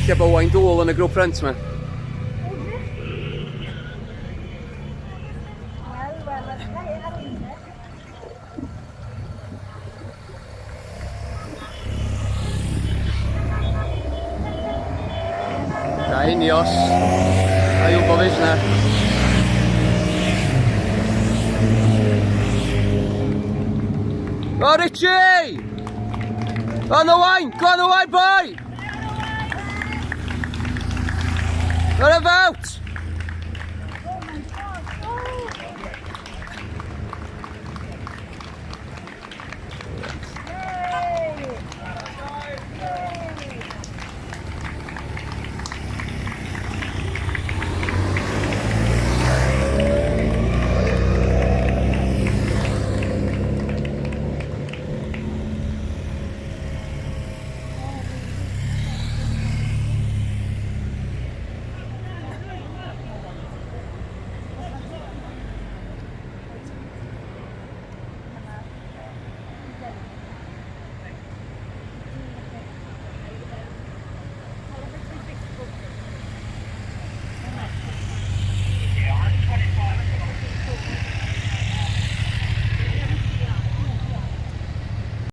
Lle bod Owain Dŵl yn y grŵp ffrent ma. Da Ineos. A Jumbo Visma. Oh, Richie! On the wine! Go on the wine, boy! What about?